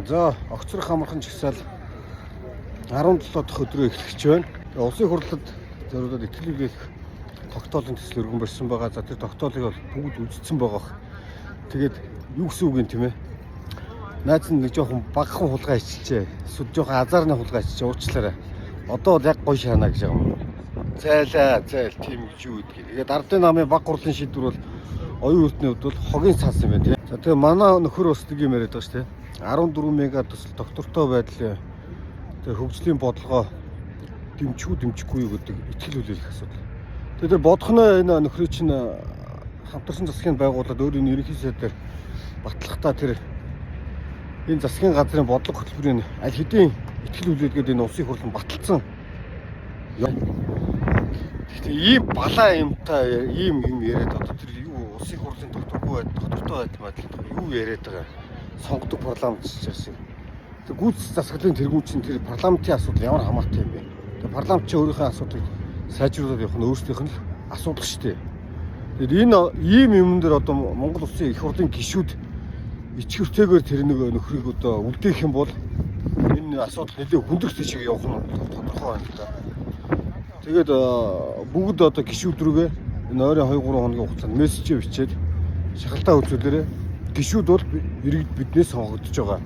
За, огцрох амархан жагсаал 17 дахь өдрөө эхлэх гэж байна. Тэгээ улсын хурлад зориулаад итгэл хүлээх тогтоолын төсөл өргөн барьсан байгаа. За, тэр тогтоолыг бол бүгд үзсэн байгаа. Тэгээд юу гэсэн үг юм, тийм ээ? Найз нь нэг жоохон багахан хулгай иччихээ. Эсвэл жоохон азарны хулгай иччихээ. Уучлаарай. Одоо бол яг гоё шаана гэж байгаа юм. Зайлаа, зайл тийм гэж юу гэдгийг. Тэгээд ардын намын баг хурлын шийдвэр бол оюун эрдэнэ хувьд бол хогийн цаас юм байна, тийм. За, тэгээ манай нөхөр бас нэг юм яриад байгаа шүү дээ. 14 мега төсөл доктортой байдлын тэгээ хөгжлийн бодлогоо дэмжих үү, дэмжихгүй юу гэдэг итгэл хүлээх асуудал. Тэгээ тэр бодохноо энэ нөхрийн чинь хамтарсан засгийн байгууллаад өөрийн ерөнхий сайдаар батлахдаа тэр энэ засгийн газрын бодлого хөтөлбөрийн аль хэдийн итгэл хүлээлгээд энэ улсын хурлын баталсан. Гэхдээ ийм балаа юмтай ийм юм яриад одоо тэр юу улсын хурлын докторгүй байд доктортой байдал юу яриад байгаа сонгодог парламент ч шиг. Тэр гүйц засаглалын тэргүүн чинь тэр парламентын асуудал ямар хамаатай юм бэ? Тэр парламент чинь өөрийнхөө асуудлыг сайжруулаад явах нь өөрсдийнх нь л асуудал шүү дээ. Тэгэхээр энэ ийм юм дээр одоо Монгол улсын их хурлын гишүүд ичгэртэйгээр тэр нэг нөхрийг одоо үлдээх юм бол энэ асуудал нэлээд хүндрэх тийшээ явах нь тодорхой байна л да. Тэгээд бүгд одоо гишүүд рүүгээ энэ ойрын 2 3 хоногийн хугацаанд мессеж бичээд шахалтаа үзүүлээрэ, гишүүд бол иргэд биднээс сонгогдож байгаа.